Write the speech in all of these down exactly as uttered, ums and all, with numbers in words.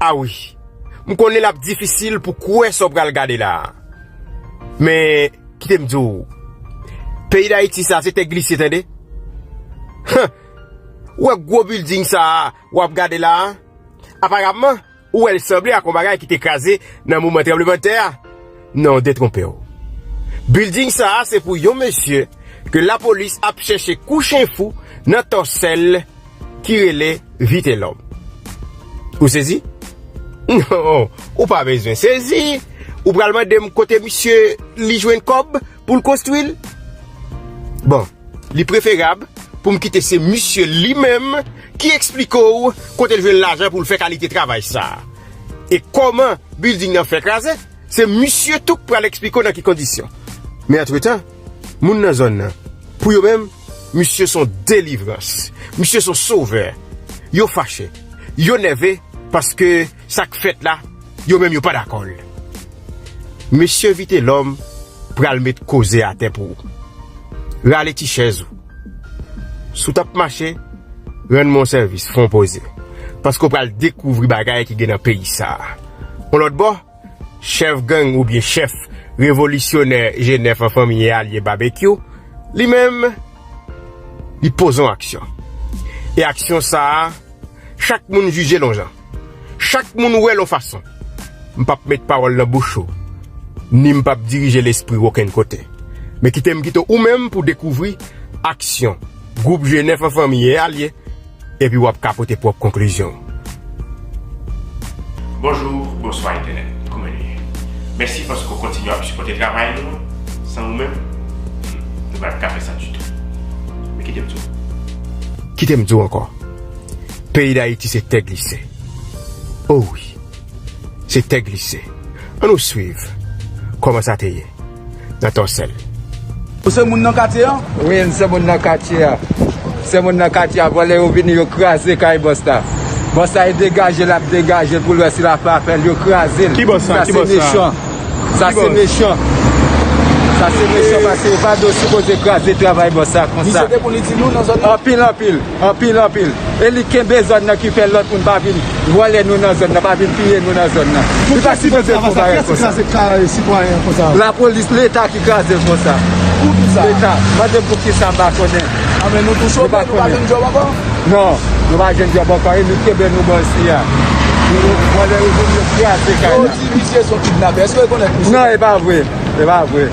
A wi, m konnen l ap difisil pou kwè sa w pral gade la a. Men, kite m di w, peyi Dayiti sa se tè glise, tande. Hum! Ou wè gwo bilding sa a w ap gade la a? Aparamman, ou wè l sanble ak yon bagay ki te kraze nan moman tranblemanntè a. Non, w detwonpe w. Bilding sa a se pou yon mesye ke lapolis ap chèche kou chen fou nan Tòsèl ki rele Vitelhomme. Ou sezi? Non, ou pa bezwen sezi. Ou pral mande m kote misye li jwenn kòb pou l konstwi l? Bon, li preferab pou m kite se misye li menm ki eksplike w kote l jwenn lajan pou l fè kalite travay sa a. E kòman bilding nan fè kraze, se misye tou k pral eksplike w nan ki kondisyon. Men antretan, moun nan zòn nan, pou yo menm, misye se yon delivrans. Misye se yon sovè. Yo fache. Yo nève paske sa k fèt la, yo menm yo pa dakò l. Mesye Vitelhomme pral met koze atè pou ou. Rale ti chèz ou. Si w t ap mache, rann mwen yon sèvis, fè yon poze. Paske w pral dekouvri bagay ki gen nan peyi sa a. Yon lòt bò, chèf gang oubyen chèf revolisyonè G nèf an fanmi e alye Babekyou, li menm, li poze yon aksyon. E aksyon sa a, chak moun jije l yon jan. Chak moun wè l yon fason. M p ap met pawòl nan bouch ou, ni m p ap dirije lespri w okenn kote. Men kite m kite w ou menm pou dekouvri aksyon gwoup G nèf an fanmi e alye, epi w ap ka pote pwòp konklizyon w. Bonjou, bonswa entènèt. Kòman nou ye? Mèsi paske w kontinye ap sipòte travay nou. San ou menm, hmm, nou pa t ka fè sa ditou. Men kite m di w. Kite m di w ankò. Peyi Dayiti se tè glise. O wi, se tè glise. Ann nou swiv kòman sa te ye nan Tòsèl. Ou se moun nan katye a? Wi, m se moun nan katye a. Se moun nan katye a. Vòlè yo vini, yo kraze kay bòs la. Bòs la, e degaje l ap degaje l pou l wè si l ap fè afè l. Yo kraze l. Ki bòs sa? Sa se mechan. Sa se mechan. Sa se mechan paske yo pa dwe sipoze kraze travay bòs la konsa. Misye te konn itilize nou nan zòn nan? Anpil, anpil. Anpil, anpil. E li kenbe zòn nan ki fè lòt moun pa vin vòlè nou nan zòn nan, pa vin piye nou nan zòn nan. Li pa sipoze fè yon bagay konsa. Lapolis, Leta ki kraze l konsa. Leta, mande m poukisa m pa konnen. A, men nou tou chofè, nou pa jwenn djòb ankò? Non, nou pa jwenn djòb ankò, e nou kenbe nou bò isi a. Nou, vòlè yo vin, yo kraze kay la. Yo di misye se yon kidnapè. Èske w rekonèt misye? Non, e pa vre. E pa vre.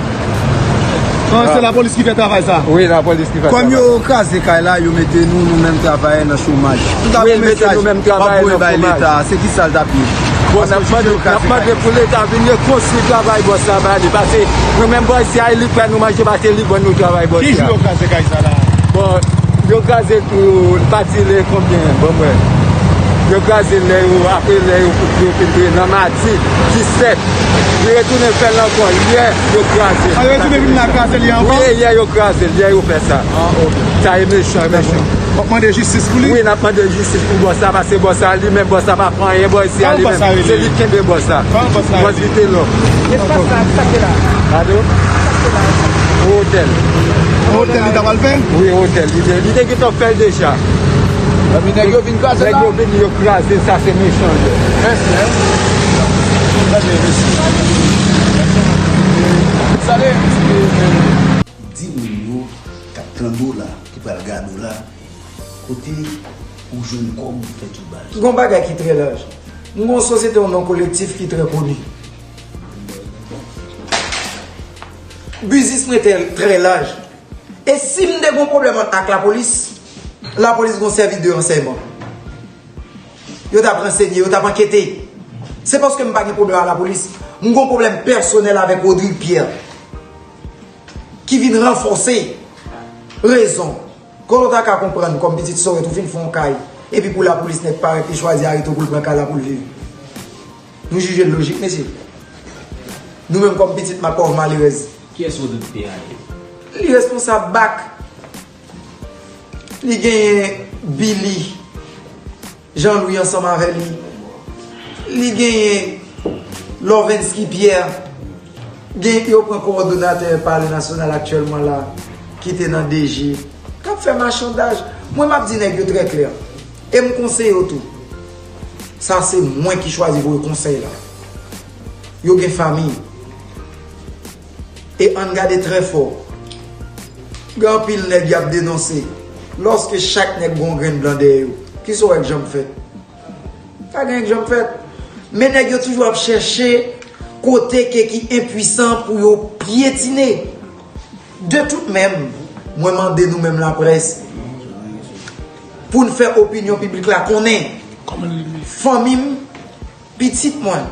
An, se lapolis ki fè travay sa? Wi, lapolis ki fè travay. Kòm yo kraze kay la, yo mete nou, nou menm travayè nan chomaj. Wi, mete nou menm travayè nan chomaj. Leta, se ki sa l t ap ye? Bon, n ap mande, n ap mande pou Leta vin rekonstwi travay bòs la ba li. Paske nou menm bò isi a, e li k fè nou manje, pa se li k ban nou travay bò isi a. Ki jou yo kraze kay sa la? Bon, yo kraze l pou, li pa di lè konbyen, bon, mwen. Yo kraze l lè yo, apre lè yo, yo fin touye nan madi disèt. Li retounen fè l ankò yè, yo kraze l. A, yo retounen vin la kraze l yè ankò? Wi, yè yo kraze l, yè yo fè sa. A, ok. Sa e mechan, mechan. W ap mande jistis pou li? Wi, n ap mande jistis pou bòs la, paske bòs la, li menm, bòs la pa fè anyen, bò isi a, li menm, se li k kenbe bòs la. Kòman bòs la rele? Bòs Vitelhomme. Espas la, sa k te la? Pardon? Sa k te la? Otèl. Otèl li ta pral fè? Wi, otèl. Li te, li te gentan fè l deja. Epi nèg yo vin kraze l la? Nèg yo vin, yo kraze l, sa se mechan yo. Mèsi, hein. Mèsi, mèsi. Salye. Di moun yo k ap tande w la, ki pral gade w la, kote ou jwenn kòb pou fè tout bagay sa? Gon bagay ki trè laj. M gon sosyete, yon non kolektif ki trè koni. Biznis mwen trè, trè laj. E si m te gon pwoblèm ak lapolis, lapolis gon sèvis de ransèyman. Yo t ap ransenye, yo t ap ankete. Se paske m pa gen pwoblèm ak lapolis. M gon pwoblèm pèsonèl avèk Rodrigue Pierre, ki vin ranfòse rezon. Kote w ta ka konprann kòm pitit Sorèt ou fin fè yon kay, epi pou lapolis nèk parèt li chwazi arete w pou l pran kay la pou l viv. Nou jije l lojik, mesye. Nou menm kòm pitit Makòv malerèz. Kiyès Rodrigue Pierre a ye? Li responsab bak. Li genyen Billy Jean Louis ansanm avè li. Li genyen Lovensky Pierre. Gen, yo pran kowòdonatè Palè Nasyonal aktyèlman la, ki te nan D G, k ap fè machandaj. Mwen, m ap di nèg yo trè klè. E m konseye yo tou. Sa se mwen ki chwazi voye konsèy la. Yo gen fanmi. E ann gade trè fò. Gen anpil nèg y ap denonse. Lòske chak nèg gen yon grenn blan dèyè yo, kisa w wè k janm fèt? Pa gen k janm fèt. Men nèg yo toujou ap chèche kote ke ki enpwisan pou yo pyetine. De tout menm, mwen mande nou menm laprès pou n fè opinyon piblik la konnen fanmi m, pitit mwen,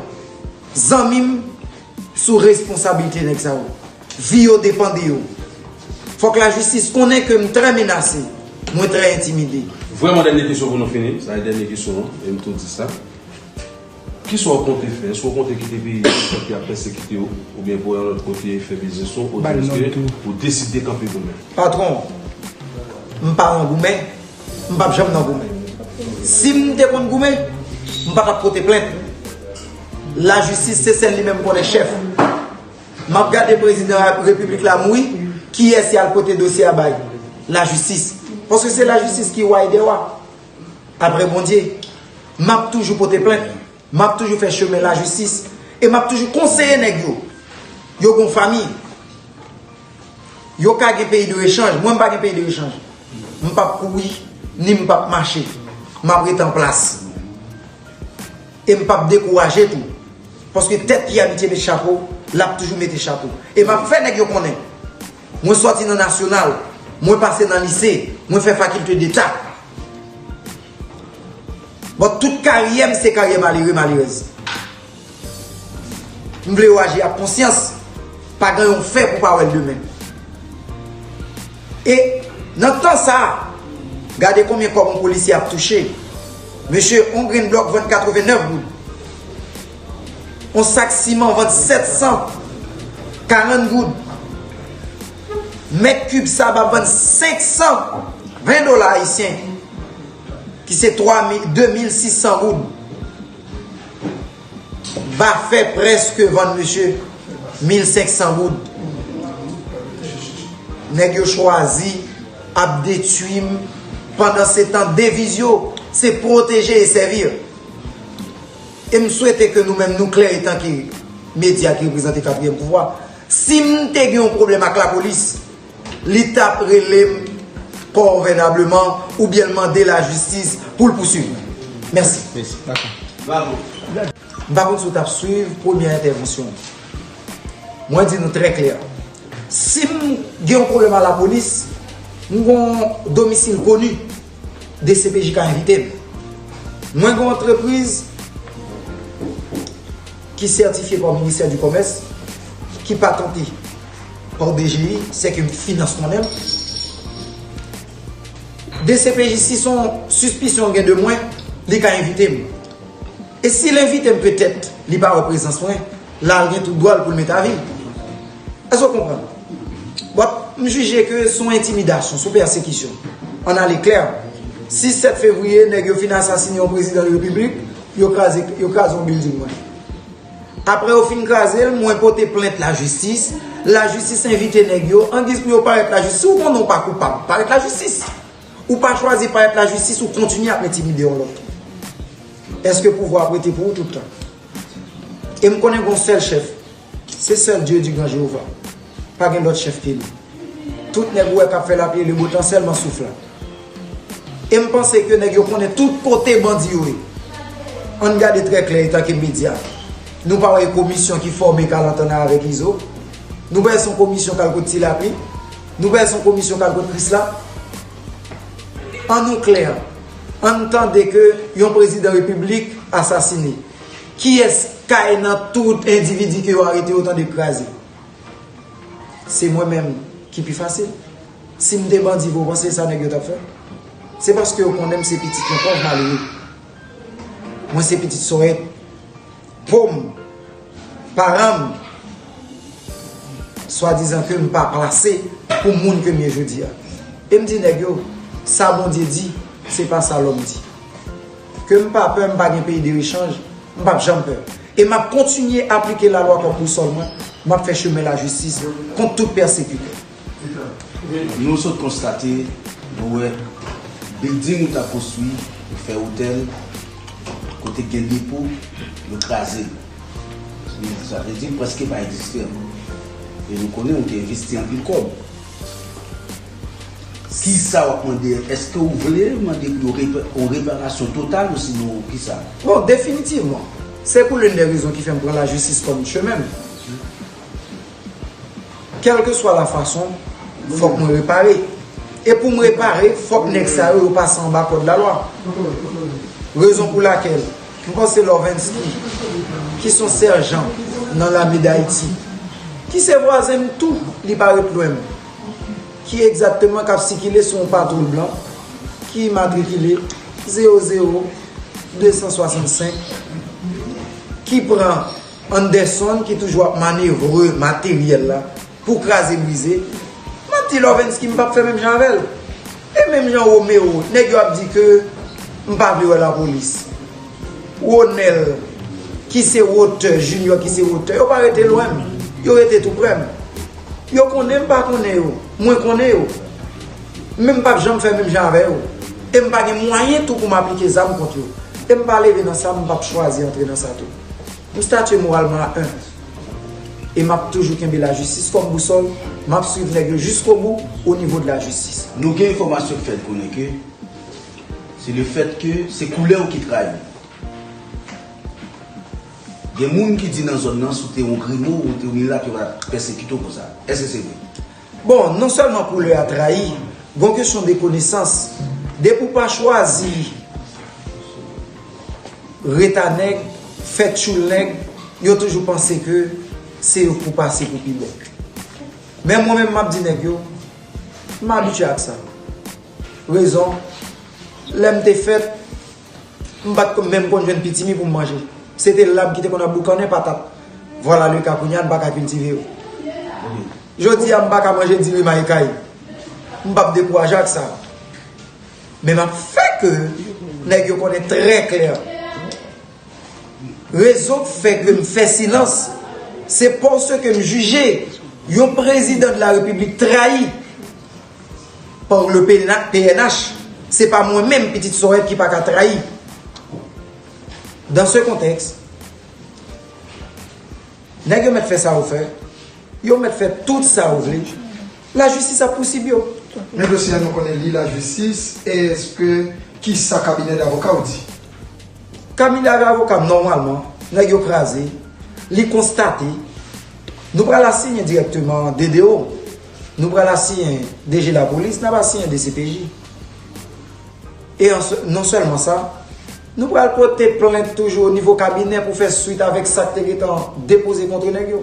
zanmi m sou responsablite nèg sa yo. Vi yo depann de yo. Fòk lajistis konnen ke m trè menase, mwen trè entimide. Vrèman, dènye kesyon pou nou fini. Sa se dènye kesyon an, e m tou di sa. Kisa w konte fè? Èske w konte kite peyi a pou pèp ki ap pèsekite w, oubyen pou w al yon lòt kote fè biznis ou, oubyen èske ou deside kanpe goumen? Patwon, m pa nan goumen, m p ap janm nan goumen. Si m te konn goumen, m pa t ap pote plent. Lajistis se sèl li menm konnen chèf. M ap gade prezidan repiblik la mouri, kiyès y al pote dosye a bay? Lajistis. Paske se lajistis ki wa dè wa. Apre Bondye, m ap toujou pote plent, m ap toujou fè chemen lajistis, e m ap toujou konseye nèg yo. Yo gon fanmi. Yo ka gen peyi de rechanj, mwen m pa gen peyi de rechanj. M p ap kouri, ni m p ap mache. M ap rete an plas. E m p ap dekouraje tou. Paske tèt ki abitye met chapo, l ap toujou mete chapo. E m ap fè nèg yo konnen. Mwen sòti nan nasyonal, mwen pase nan lise, mwen fè fakilte deta. Bon, tout karyè m se karyè malere, malerèz. M vle yo aji ak konsyans. Pa gen yon fè pou pa wè l demen. E nan tan sa a, gade konbyen kòb yon polisye ap touche. Mesye, yon grenn blòk vann katrevennnèf goud. Yon sak siman vann sèt san karant goud. Mèt kib sab ap vann senk san ven dola ayisyen, ki se twa mil, de mil sis san goud. Bafè prèske vann mesye mil senk san goud. Nèg yo chwazi ap detwi m. Pandansetan, deviz yo, se pwoteje e sèvi. E m swete ke nou menm nou klè etanke medya ki reprezante katriyèm pouvwa. Si m te gen yon pwoblèm ak lapolis, li t ap rele m konvènableman oubyen l mande lajistis pou l pouswiv mwen. Mèsi. Mèsi. Dakò. Bravo. M pa konn si w t ap swiv premyè entèvansyon m. Mwen di nou trè klè. Si m gen yon pwoblèm a lapolis, m gen yon domisil koni, D C P J ka envite m. Mwen gen yon antrepriz ki sètifye pa Ministè di Kòmès, ki patante pa D G I, sèke m finans mwen menm. D C P J, si s on sispisyon l gen de mwen, li ka envite m. E si l envite m, petèt, li pa wè prezans mwen, la l gen tout dwa l pou l met avi l. Èske w konprann? Bon, m jije ke s on entimidasyon, s on pèsekisyon. Ann ale klè. Sis, sèt fevriye, nèg yo fin asasine yon prezidan de repiblik, yo kraze, yo kraze yon bilding mwen. Apre yo fin kraze l, mwen pote plent lajistis. Lajistis envite nèg yo, angiz pou yo parèt lajistis. Si w konnen w pa koupab, parèt lajistis. Ou pa chwazi parèt lajistis, ou kontinye ap entimide yon lòt. Èske pouvwa ap rete pou ou tout tan? E m konnen gon sèl chèf. Se sèl Dye di gran Jewova. Pa gen lòt chèf ke li. Tout nèg ou wè k ap fè lapli e le bo tan sèlman souf la. E m panse ke nèg yo konnen tout kote bandi yo ye. Ann gade trè klè etanke medya. Nou pa wè komisyon ki fòme k al antann avèk Izo? Nou pa wè s on komisyon k al kot Ti Lapli? Nou pa wè s on komisyon k al kot Krisla? Ann nou klè. Ann tande ke yon prezidan repiblik asasine. Kiyès kay nan tout endividi ke yo arete yo tande kraze? Se mwen menm ki pi fasil. Si m te bandi vre, w panse se sa nèg yo t ap fè? Se paske yo konnen m se pitit yon pòv malere. Mwen se pitit Sòyèt. Po m, paran m, swadizan ke m pa plase pou moun ke m ye jodi a. E m di nèg yo, sa Bondye di, se pa sa lòm di. Ke m pa pè, m pa gen peyi de rechanj, m p ap janm pè. E m ap kontinye aplike lalwa kòk bousòl mwen, m ap fè chemen lajistis kont tout pèsekitè. Nou sot konstate, nou wè bilding ou t ap konstwi, ou fè otèl, Kote gen depo, yo kraze l. Sa vle di l prèske pa egziste ankò. E nou konnen ou te envesti anpil kòb. Kisa w ap mande? Èske w vle mande pou yo repa-, yon reparasyon total osinon kisa? Bon, definitivman, se pou l'une des raisons ki fè m pran lajistis kòm chemen m. Kèlkeswa la fason, fòk mwen repare. E pou m repare, fòk nèg sa yo, yo pase anba kòd lalwa. Rezon pou lakèl, m panse Lorvensky, ki se yon sèjan nan lame d Ayiti, ki se vwazen m tou, li pa ret lwen m, ki egzakteman k ap sikile sou yon patwouy blan, ki matrikile zewo zewo de san swasannsenk, ki pran Anderson ki toujou ap manevre materyèl la pou kraze brize, m ap di Lorvensky m p ap fè menm jan avè l. E menm jan Romeo, nèg yo ap di ke m pa vle wè lapolis. Ronel, ki se wotè, Junior ki se wotè, yo pa rete lwen m, yo rete tou prè m. Yo konnen m pa konnen yo, mwen konnen yo. Men m p ap janm fè menm jan avè yo. E m pa gen mwayen tou pou m aplike zam kont yo. E m pa leve nan sa, m p ap chwazi antre nan sa tou. M statye moralman a en. E m ap toujou kenbe lajistis kòm bousòl. M ap swiv nèg yo jiskobou o nivo de lajistis. Nou gen enfòmasyon k fè n konnen ke se le fèt ke se koulè w ki trayi. Gen moun ki di nan zòn nan, si w te yon grimo, ou te yon milat, yo pa t ap pèsekite w konsa. Èske se vre? Bon, non sèlman koulè a trayi, gon kesyon de konesans. Depi w pa chwazi reta nèg, fè tchoul nèg, yo toujou panse ke se yo k pou pase pou pi bon. Men mwen menm, m ap di nèg yo, m abitye ak sa. Rezon, lè m te fèt, m pa t menm konn jwenn pitimi pou m manje. Se te lab ki te konn ap boukannen patat. Vwala le ka kounye a, n pa ka kiltive yo. Jodi a, m pa ka manje diri mayikay. M p ap dekouraje ak sa. Men m ap fè ke nèg yo konnen trè klè. Rezon k fè ke m fè silans, se paske m jije yon prezidan de la repiblik trayi par le P N H, se pa mwen menm, pitit Sòrèt, ki pa ka trayi. Dans ce contexte, nèg yo mèt fè sa yo fè, yo mèt fè tout sa yo vle, lajistis ap pousib yo. Men dosye a nou konnen li lajistis, èske, kisa kabinè davoka w di? Kabinè avoka m, nòmalman, nèg yo kraze, li konstate, nou pral asiyen dirèkteman D D O, nou pral asiyen D G lapolis, n ap asiyen D C P J. E an, non sèlman sa, nou pral pote plent toujou o nivo kabinè pou fè swit avèk sa k te gentan depoze kont nèg yo,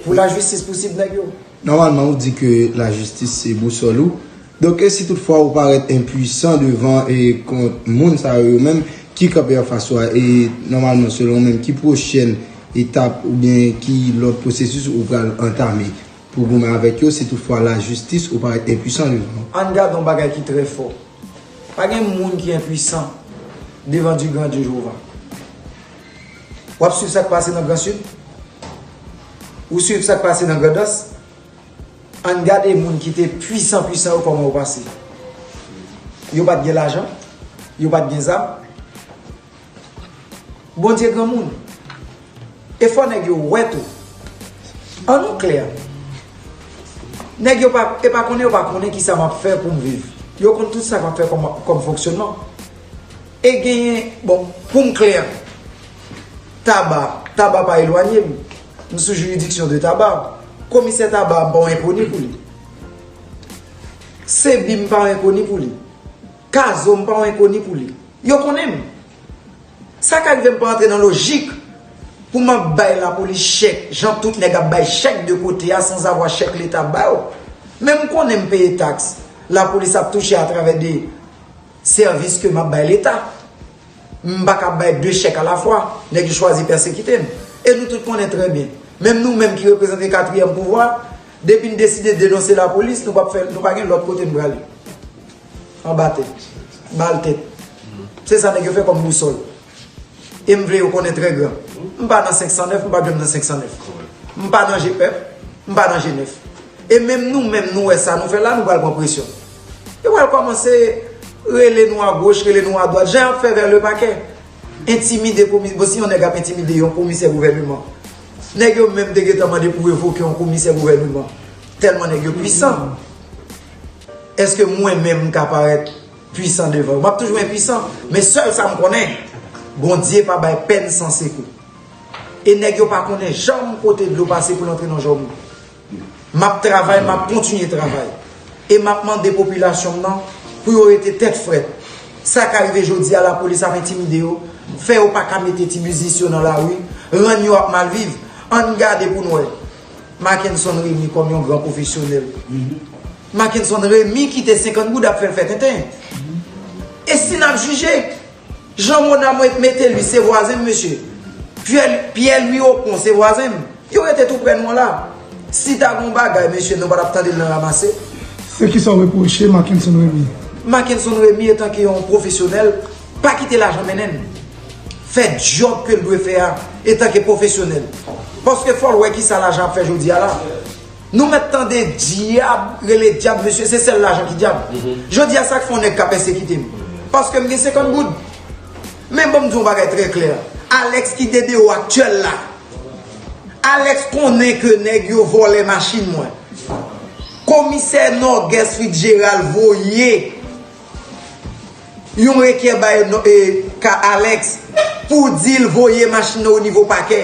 pou lajistis pousib nèg yo. Nòmalman, ou di ke lajistis se bousòl ou. Donk, e si toutfwa ou parèt enpwisan devan e kont moun sa yo, yo menm ki kanpe anfas ou a, e nòmalman, selon ou menm, ki pwochèn etap oubyen ki lòt pwosesis ou pral antame pou goumen avèk yo, si toutfwa lajistis ou parèt enpwisan devan yo? Ann gade yon bagay ki trè fò. Pa gen moun ki enpwisan devan du grand Dieu Jewova. W ap swiv sa k pase nan Gran Sid? Ou swiv sa k pase nan Grandans? Ann gade moun ki te pwisan, pwisan yo kòman yo pase. Yo pa t gen lajan, yo pa t gen zam. Bondye granmoun. E fò nèg yo wè tou. An nou klè. Nèg yo pa, e pa konnen yo pa konnen kisa m ap fè pou m viv. Yo konn tout sa k ap fè kòm, kòm fonksyonman. E genyen, bon, pou m klè, Taba, Taba pa elwanye m. M sou jiridiksyon de Taba. Komisè Taba, m pa yon enkoni pou li. Sebi, m pa yon enkoni pou li. Kazo, m pa yon enkoni pou li. Yo konnen m. Sa ka rive m pa antre nan lojik pou m ap bay lapolis chèk, jan tout nèg ap bay chèk de kote a, sanzavwa chèk Leta ap ba yo. Men m konnen m peye taks, lapolis ap touche atravè de sèvis ke m ap bay Leta. M pa ka bay de chèk alafwa, nèg yo chwazi pèsekite m. E nou tout konnen trè byen. Menm nou menm ki reprezante katriyèm pouvwa, depi n deside denonse lapolis, nou p ap fè, nou pa gen lòt kote n prale. Anba tèt. Bal tèt. Se sa nèg yo fè kòm bousòl. E m vle yo konnen trè gran. M pa nan senk san nèf, m p ap janm nan senk san nèf. M pa nan G pèp, m pa nan G nèf. E menm nou menm, nou wè sa nou fè la, nou pral pran presyon. Yo pral kòmanse rele nou agoch, rele nou adwat, jan y ap fè vè le pakè. Entimide komi-, bon, si yon nèg ap entimide yon komisè gouvèneman, nèg yo menm te gentan mande pou revoke yon komisè gouvèneman. Tèlman nèg yo pwisan. Èske mwen menm m ka parèt pwisan devan yo? M ap toujou enpwisan, men sèl sa m konnen, Bondye pa bay pèn san sekou. E nèg yo pa konnen janm kote dlo pase pou l antre nan jòm ou. M ap travay, m ap kontinye travay. E m ap mande popilasyon m nan pou yo rete tèt frèt. Sa ka rive jodi a, lapolis ap entimide yo, fè yo pa ka mete ti biznis yo nan lari, rann yo ap mal viv. Ann gade pou n wè. Mackenson Remy kòm yon gran pwofesyonèl. Mackenson Remy kite senkant goud ap fè l fè tenten. E si n ap jije, Jean Mona mwen mete li se vwazen m, mesye. Pierre, Pierre Louis Opon se vwazen m. Yo rete tou prè nou an la. Si ta gon bagay, mesye, nou pa t ap tande l nan ramase. E kisa w repwoche Mackenson Remy? Mackenson Remy, etanke yon pwofesyonèl, pa kite lajan mennen n. Fè djòb ke l dwe fè a, etanke pwofesyonèl. Paske fò l wè kisa lajan ap fè jodi a la. Nou mèt tande dyab rele dyab, mesye, se sèl lajan ki dyab. Jodi a, sa k fè yon nèg ka pèsekite m? Paske m gen senkant goud. Men ban m di yon bagay trè klè. Alex ki D D O aktyèl la. Alex konnen ke nèg yo vòlè machin mwen. Komisè Norgues Fitzgerald voye yon rekè bay no-, e, ka Alex pou di l voye machin nan o nivo pakè.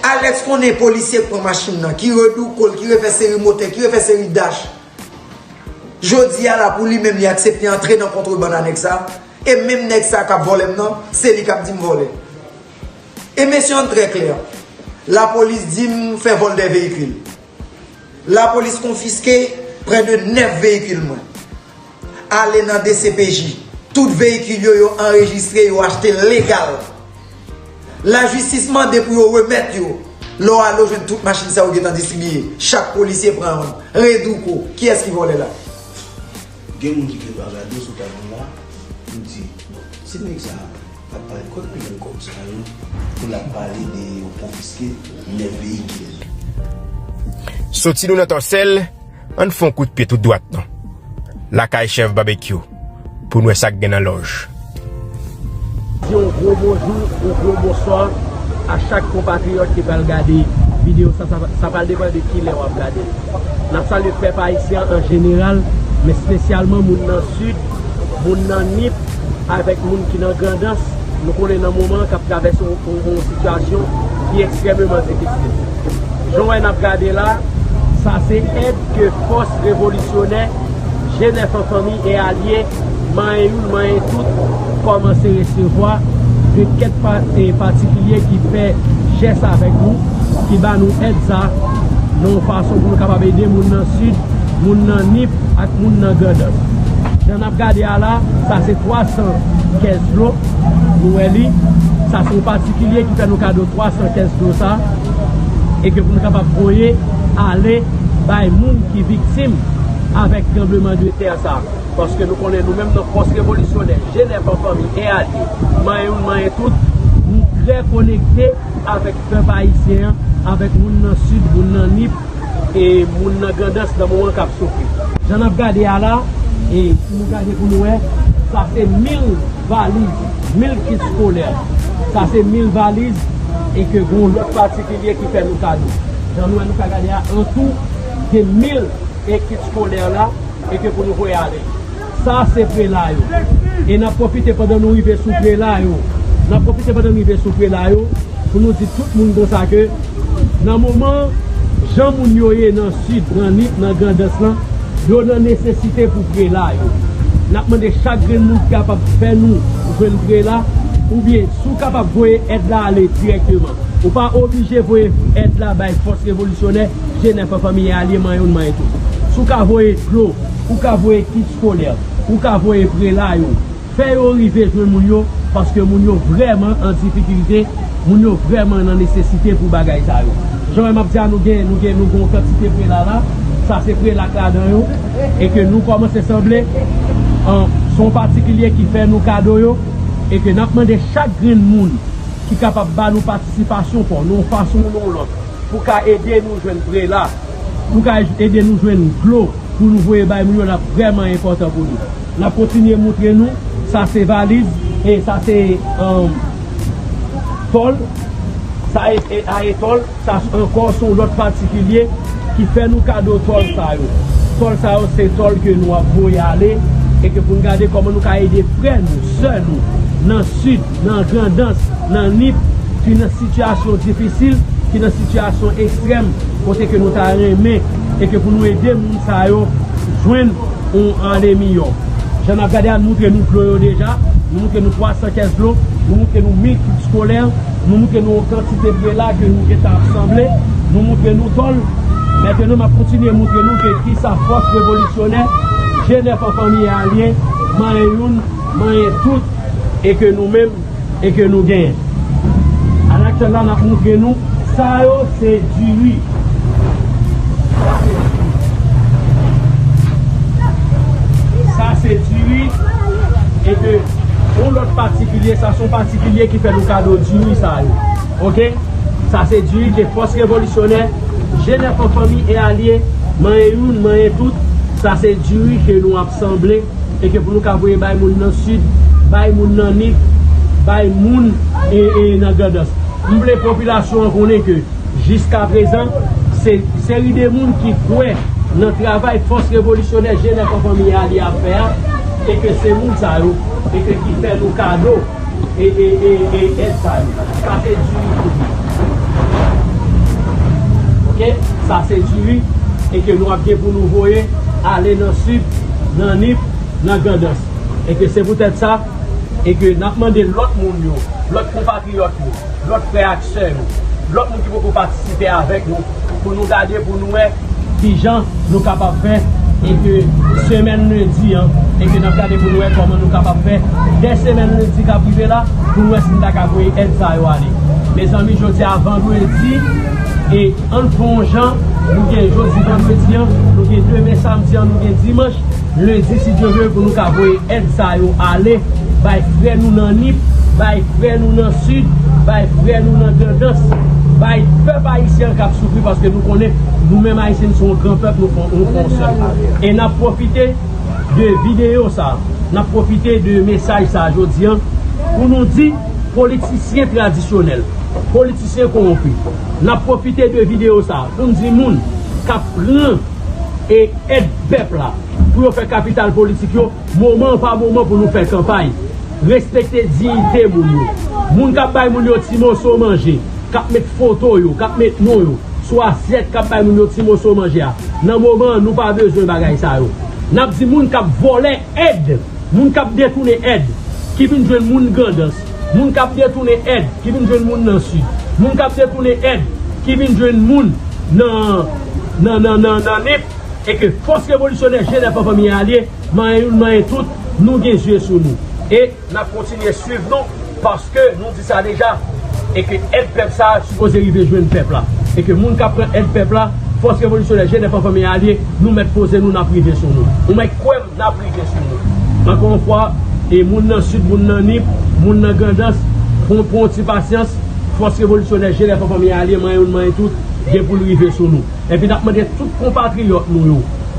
Alex konnen polisye k pran machin nan, ki redouko l, ki refè seri motè, ki refè seri dach. Jodi a la, pou li menm, li aksepte antre nan kontrebann a nèg sa, e menm nèg sa k ap vòlè m nan, se li k ap di m vòlè. E mesye, ann trè klè, lapolis di m fè vòl dè veyikil. Lapolis konfiske prè de nèf veyikil mwen. Ale nan D C P J. Tout veyikil yo, yo anrejistre, yo achte legal. Lajistis mande pou yo remèt yo. Lè w ale, w jwenn tout machin sa yo gentan distribiye. Chak polisye pran youn. Redouko. Kiyès ki vòlè la? Gen moun ki gen dwa gade sou tablo la, pou di, bon, si nèg sa a ap pale, kote l jwenn kòb sa yo, pou l ap pale de yo konfiske nèf veyikil. Soti nou nan Tòsèl, ann fè yon kout pye tou dwat non. Lakay Chèf Babekyou, pou n wè sa k gen nan lòj. Di yon gwo bonjou, yon gwo bonswa a chak konpatriyòt ki pral gade videyo sa, sa, sa pral depann de ki lè w ap gade l. N ap salye pèp ayisyen an jeneral, men espesyalman moun nan Sid, moun nan Nip, avèk moun ki nan Grandans, nou konnen nan moman an k ap travèse yon, yon, yon sitiyasyon ki ekstrèmeman difisil. Jan w wè n ap gade la, sa se èd ke fòs revolisyonè, G nèf an fanmi e alye, manyen youn, manyen tout, kòmanse resevwa de kèk pa-, e patikilye ki fè jès avèk nou, ki ba nou èd sa, nan yon fason pou nou kapab ede moun nan Sid, moun nan Nip ak moun nan Grandans. Jan n ap gade a la, sa se twa san kès dlo, nou wè li. Sa se yon patikilye ki fè nou kado twa san kès dlo sa, e ke pou nou kapab voye ale bay moun ki viktim avèk tranbleman de tè sa. Paske nou konnen nou menm nan fòs revolisyonè, G nèf an fanmi e alye, manyen youn, manyen tout, nou trè konekte avèk pèp ayisyen an, avèk moun nan Sid, moun nan Nip, e moun nan Grandans nan moman k ap soufri. Jan n ap gade a la, e si nou gade pou nou wè, sa se mil valiz, mil kit skolè. Sa se mil valiz, e ke gen yon lòt patikilye ki fè nou kado. Jan nou wè nou ka gade a, an tou, gen mil e kit skolè la, e ke pou nou voye ale. Sa se prela yo. E n ap pwofite pandan nou rive sou prela yo. N ap pwofite pandan nou rive sou prela yo, pou nou di tout moun konsa ke nan moman jan moun yo ye nan Sid, nan Nip, nan Grandans lan, yo nan nesesite pou prela yo. N ap mande chak grenn moun ki kapab fè nou jwenn prela, oubyen si w kapab voye èd la ale dirèkteman. Ou pa oblije voye èd la bay fòs revolisyonè, G nèf an fanmi e alye, manyen youn, manyen tout. Si w ka voye dlo, ou ka voye kit skolè, ou ka voye prela yo. Fè yo rive jwenn moun yo, paske moun yo vrèman an difikilte, moun yo vrèman nan nesesite pou bagay sa yo. Jan w wè m ap di a, nou gen, nou gen, nou gen yon kantite prela la, sa se prela k ladan yo, e ke nou kòmanse sanble, an, se yon patikilye ki fè nou kado yo, e ke n ap mande chak grenn moun ki kapab ba nou patisipasyon pa w, nan yon fason ou nan yon lòt, pou ka ede nou jwenn prela, pou ka ede nou jwenn dlo, pou nou voye bay moun yo, l ap vrèman enpòtan pou nou. N ap kontinye moutre nou, sa se valiz, E sa se, um, tòl. Sa e, e, a e tòl. Sa ankò se yon lòt patikilye ki fè nou kado tòl sa yo. Tòl sa yo se tòl ke nou ap voye ale e ke pou n gade kòman nou ka ede frè nou, sè nou, nan Sid, nan Grandans, nan Nip, ki nan sitiyasyon difisil, ki nan sitiyasyon ekstrèm, kote ke nou ta renmen e ke pou nou ede moun sa yo jwenn yon ane miyò. Jan n ap gade a, n moutre nou dlo yo deja, nou moutre nou twa san kès dlo, nou moutre nou mil kit eskolè, nou moutre nou yon kantite prela ke nou gentan ap sanble, nou moutre nou tòl. Mentnan, m ap kontinye moutre nou ke kisa fòs revolisyonè, G nèf an fanmi e alye, manyen youn, manyen tout, e ke nou menm, e ke nou genyen. Alaktyèl la, n ap moutre nou sa yo se diri. Sa se diri. Sa se diri. E ke yon lòt patikilye, sa se yon patikilye ki fè nou kado diri sa yo. Oke? Sa se diri ke fòs revolisyonè, G nèf an fanmi e alye, manyen youn, manyen tout. Sa se diri ke nou ap sanble e ke pou nou ka voye bay moun nan Sid, bay moun nan Nip, bay moun e, e nan Grandans. M vle popilasyon an konnen ke jiskaprezan, se seri de moun ki kwè nan travay fòs revolisyonè G nèf an fanmi e alye ap fè a, e ke se moun sa yo, e ke ki fè nou kado e, e, e, e èd sa yo. Sa se diri pou nou. Oke? Sa se diri e ke nou ap gen pou nou voye ale nan Sid, nan Nip, nan Grandans. E ke se poutèt sa, e ke n ap mande lòt moun yo, lòt konpatriyòt yo, lòt frè ak sè yo, lòt moun ki poko patisipe avèk nou, pou nou gade, pou nou wè kijan nou kapab fè, e ke semèn lendi an, e ke n ap gade pou nou wè kòman nou kapab fè. Dè semèn lendi k ap rive la, pou nou wè si n ta ka voye èd sa yo ale. Mezanmi, jodi a vandredi, e ann fè yon jan, nou gen jodi vandredi an, nou gen demen samdi an, nou gen dimanch, lendi, si Dye vle, pou nou ka voye èd sa yo ale, bay frè nou nan Nip, bay frè nou nan Sid, bay frè nou nan Grandans, bay pèp ayisyen an k ap soufri, paske nou konnen, nou menm Ayisyen, nou se yon gran pèp, nou fè, nou fè yon sèl. E n ap pwofite de videyo sa, n ap pwofite de mesaj sa jodi an, pou nou di politisyen tradisyonèl, politisyen kowonpi, n ap pwofite de videyo sa, pou n di moun k ap pran e èd pèp la, pou yo fè kapital politik yo, moman an pa moman pou nou fè kanpay. Respekte diyite moun yo. Moun k ap bay moun yo ti moso manje, k ap met foto yo, k ap met non yo sou asyèt k ap bay moun yo ti moso manje a. Nan moman an, nou pa bezwen bagay sa yo. N ap di moun k ap vòlè èd, moun k ap detounen èd, ki vin jwenn moun Grandans, moun k ap detounen èd, ki vin jwenn moun nan Sid, moun k ap detounen èd, ki vin jwenn moun nan, nan, nan, nan, nan Nip, e ke fòs revolisyonè G nèf an fanmi e alye, manyen youn, manyen tout, nou gen zye sou nou. E n ap kontinye swiv nou, paske nou di sa deja, e ke èd pèp sa a sipoze rive jwenn pèp la. E ke moun k ap pran èd pèp la, fòs revolisyonè G nèf an fanmi e alye, nou mèt poze nou, n ap rive sou nou. Ou mèt kwè m, n ap rive sou nou. Ankò yon fwa, e moun nan Sid, moun nan Nip, moun nan Grandans, pran, pran yon ti pasyans, fòs revolisyonè G nèf an fanmi e alye, manyen youn, manyen tout, gen pou l rive sou nou. Epi n ap mande tout konpatriyòt nou yo,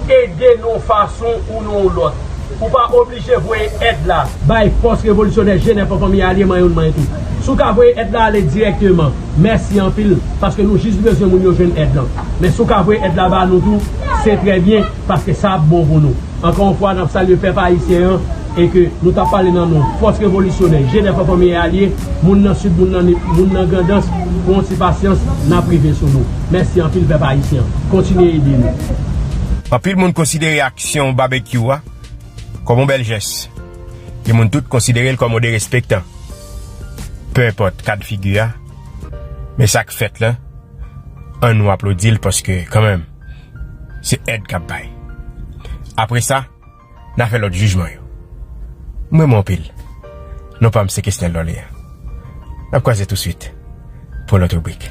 ede n yon fason ou nan yon lòt. Ou pa oblije voye èd la bay fòs revolisyonè G nèf an fanmi e alye, manyen youn, manyen tout. Si w ka voye èd la ale dirèkteman, mèsi anpil, paske nou jis bezwen moun yo jwenn èd lan. Men si w ka voye èd la ba nou tou, se trè byen, paske sa ap bon pou nou. Ankò yon fwa, n ap salye pèp ayisyen an, e ke nou t ap pale nan non fòs revolisyonè G nèf an fanmi e alye, moun nan Sid, moun nan Nip, moun nan Grandans, pran yon ti pasyans, n ap rive sou nou. Mèsi anpil, pèp ayisyen an. Kontinye ede nou. Anpil moun konsidere aksyon babekyou a kòm yon bèl jès. Gen moun tout konsidere l kòm yon derespektan. Pe enpòt kad figi a, men sa k fèt la, ann nou aplodi l paske, kanmenm, se èd k ap bay. Apre sa, n a fè lòt jijman yo. M renmen w anpil. Non pa m se Kesnel Lorlean. N ap kwaze touswit pou yon lòt ribrik.